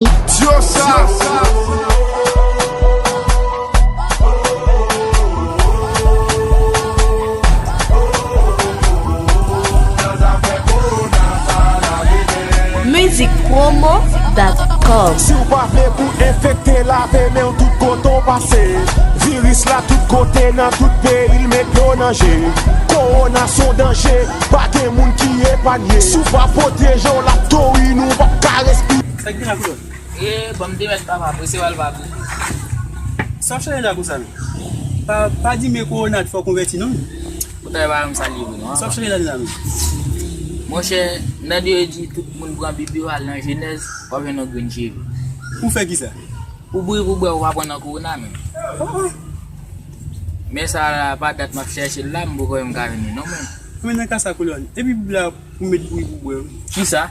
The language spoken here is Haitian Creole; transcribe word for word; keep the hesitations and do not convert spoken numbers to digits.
Dyosa. Music Promo dot com. Si w pa vle pou enfekte, lave men w tout kote w pase. Viris la tout kote nan tout peyi l met dlo nan je. Kowona s on danje, pa gen moun ki epanye. Si w pa pwoteje w l ap tori nou, w p ap ka respire. Sa k gen la koulè? E, bon, m te mèt papa, presevwa l pa pou. Sa w ap chale la konsa menm? Pa, pa di men kowona t fè w konvèti non. Poutan e pa menm sa l ye vre non. Sa w ap chale la la menm? Monchè, nan de yo di tout moun pran Bib yo al nan Jenèz, w ap jwenn yon grenn cheve. Pou fè kisa? Pou bri pou bwè, ou pa pran nan kowona menm. Men sa la, pa dat m ap chèche l la, m poko wè m ka jwenn li non men. Men nan ka sa koulè w, epi Bib la pou met bri pou bwè wi. Kisa?